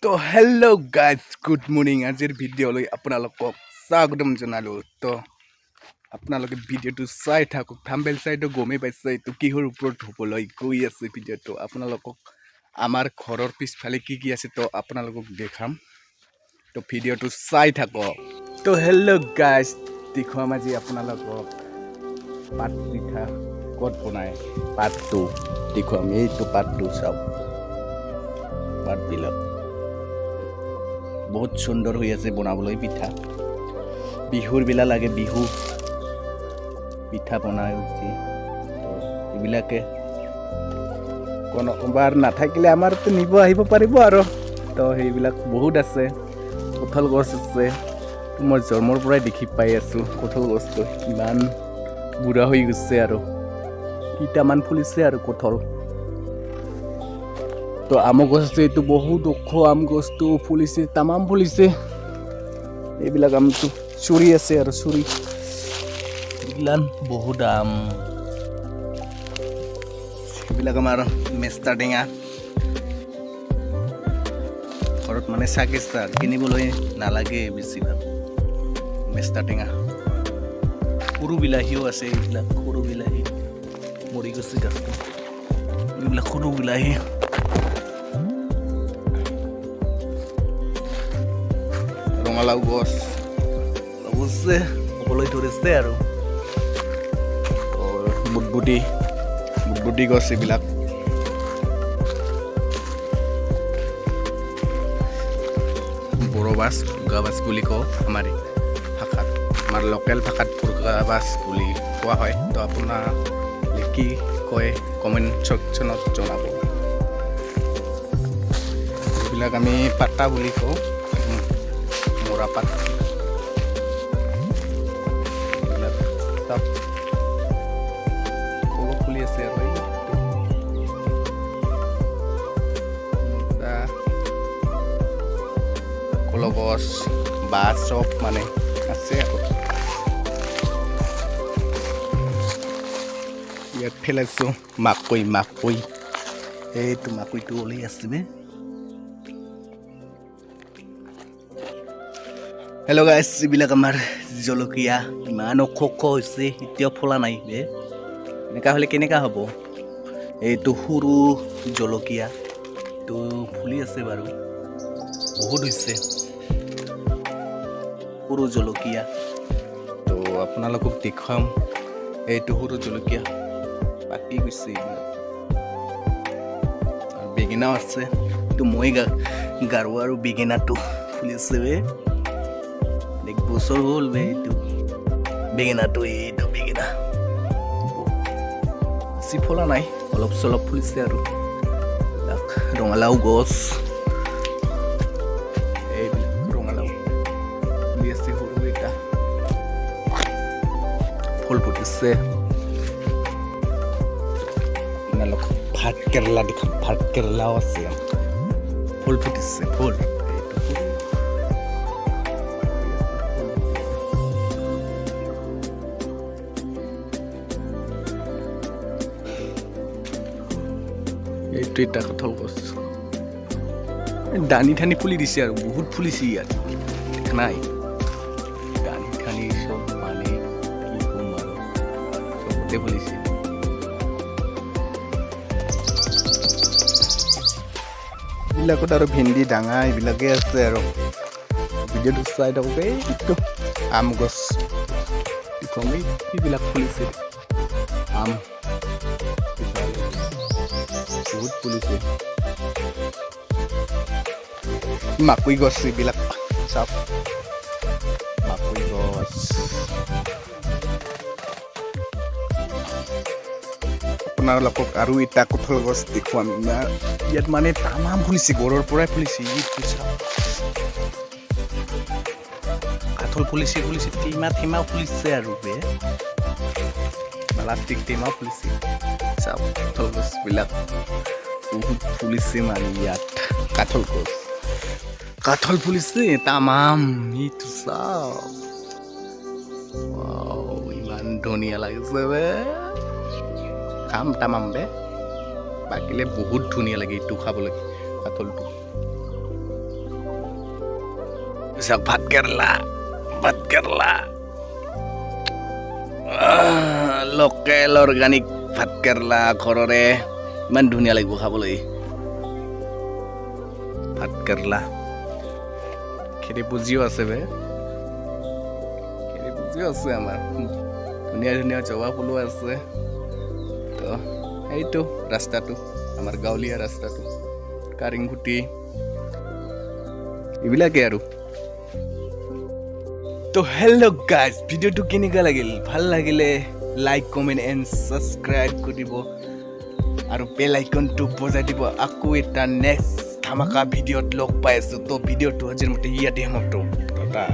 তো hello' guys, good morning. আজিৰ ভিডিঅ'লৈ আপোনালোকক স্বাগতম জনালোঁ। তো আপোনালোকে ভিডিঅ'টো চাই থাকক। থাম্বনেইল চাইতো গমেই পাইছে এইটো কিহৰ ওপৰত হ'বলৈ গৈ আছে ভিডিঅ'টো। আপোনালোকক আমাৰ ঘৰৰ পিছফালে কি কি আছে, তো আপোনালোকক দেখাম। তো ভিডিঅ'টো চাই থাকক। তো হেল্ল' গাইজ, দেখুৱাম আজি আপোনালোকক পাত পিঠা ক'ত বনায়। পাতটো দেখুৱাম। এইটো পাতটো চাওক, পাতবিলাক বহুত সুন্দৰ হৈ আছে বনাবলৈ পিঠা। বিহুৰ বেলা লাগে, বিহু পিঠা বনাই উঠি। তো এইবিলাকে কোনোবাৰ নাথাকিলে আমাৰতো নিব আহিব পাৰিব আৰু। তো সেইবিলাক বহুত আছে। কঁঠাল গছ আছে। মই জন্মৰ পৰাই দেখি পাই আছোঁ কঁঠাল গছটো, ইমান বুঢ়া হৈ গৈছে আৰু কেইটামান ফুলিছে আৰু কঁঠাল। তো আমৰ গছ আছে। এইটো বহুত ওখ আম গছটো, ফুলিছে, তামাম ফুলিছে। এইবিলাক আমটো চুৰি আছে আৰু চুৰি এইগিলান বহুত আম। এইবিলাক আমাৰ মেষ্টা টেঙা। ঘৰত মানে চাগে কিনিবলৈ নালাগে বেছিভাগ মেষ্টা টেঙা। সৰু বিলাহীও আছে। এইবিলাক সৰু বিলাহী, মৰি গৈছে গাছটো। এইবিলাক সৰু বিলাহী। ৰঙালাও গছ অৱশ্যে হ'বলৈ ধৰিছে আৰু। বুটবুটি, বুটবুটি গছ এইবিলাক। বৰবাছ, বাছ বুলি কওঁ আমাৰ ভাষাত, আমাৰ লোকেল ভাষাত বাছ বুলি কোৱা হয়। তো আপোনাৰ কি কয়, কমেণ্ট ছেকশ্যনত জনাব। এইবিলাক আমি পাতা বুলি কওঁ, মৰাপাত। এইবিলাক চব অলপ ফুলি আছে আৰু এইটো এটা কলগছ, বাঁহ, চব মানে আছে আৰু। ইয়াত পেলাইছোঁ মাকৈ। মাকৈ, এইটো মাকৈটো ওলাই আছে বে। হেল্ল' গাইছ, এইবিলাক আমাৰ জলকীয়া। ইমান ওখ ওখ হৈছে, এতিয়াও ফলা নাই বে। এনেকা হ'লে কেনেকা হ'ব? এইটো সৰু জলকীয়া, এইটো ফুলি আছে বাৰু, বহুত হৈছে সৰু জলকীয়া। তো আপোনালোকক দেখুৱাম। এইটো সৰু জলকীয়া পাকি গৈছে এইবিলাক। আৰু বেঙেনাও আছে। এইটো মই গাৰো আৰু বেঙেনাটো ফুলি আছে বে। এক বছৰ হ'ল বে। এইটো বেঙেনাটো, এইটো বেঙেনা বেছি ফলা নাই, অলপ চলপ ফুলিছে আৰু। এইবিলাক ৰঙালাও গছ, এইবিলাক ৰঙালাও ফুলি আছে। সৰু এটা ফুল ফুটিছে। আপোনালোক ভাত কেৰেলা দেখাম। ভাত কেৰেলাও আছে, ফুল ফুটিছে, ফুল। এইটো ফুল ফুল ফুটিছে। এইটো এটা কঁঠাল গছ। দানি ঠানি ফুলি দিছে আৰু বহুত ফুলিছে ইয়াত। দেখা নাই, দানি ঠানি চব, মানে কি ক'ম আৰু, চবতে ফুলিছে। এইবিলাকত আৰু ভেন্দি ডাঙা এইবিলাকে আছে আৰু। ভিডিঅ'টো চাই থাকক। এইটো আম গছ দেখুৱাম। এইবিলাক ফুলিছে আম, ইফালে বহুত ফুলিছে। মাকৈ গছ এইবিলাক চাওক, মাকৈ গছ। আপোনালোকক আৰু এটা কঁঠাল গছ দেখুৱাম। ইয়াত মানে তামাম ফুলিছে, গৰৰ পৰাই ফুলিছে। এইটো চাওক, কাঠল ফুলিছে, ফুলিছে, টেমা টেমা ফুলিছে আৰু বে, প্লাষ্টিক টেমা ফুলিছে। চাওক, কাঠল গছবিলাক বহুত ফুলিছে। মানে ইয়াত কাঠল গছ, কাঠল ফুলিছে তামাম। এইটো চাওক। ৱাও, ইমান ধুনীয়া লাগিছে বে। খাম তামাম বে, পাকিলে বহুত ধুনীয়া লাগে এইটো খাবলৈ কাঠলটো। চাওক, ভাত কেৰেলা, ভাত কেৰেলা, লোকেল অৰ্গেনিক ভাত কেৰেলা ঘৰৰে। ইমান ধুনীয়া লাগিব খাবলৈ ভাত কেৰেলা। খেতি পুঁজিও আছে বে, খেতি পুঁজিও আছে আমাৰ। ধুনীয়া ধুনীয়া জবা ফুলো আছে। তো সেইটো ৰাস্তাটো, আমাৰ গাঁৱলীয়া ৰাস্তাটো, কাৰিংখুটি, এইবিলাকেই আৰু। তো হেল্ল' গাইজ, ভিডিঅ'টো কেনেকুৱা লাগিল? ভাল লাগিলে লাইক, কমেণ্ট এণ্ড ছাবস্ক্ৰাইব কৰি দিব আৰু বেল আইকনটো বজাই দিব। আকৌ এটা নেক্সট ধামাকা ভিডিঅ'ত লগ পাই আছোঁ। তো ভিডিঅ'টো আজিৰ মতে ইয়াতে সমাপ্ত। টাটা।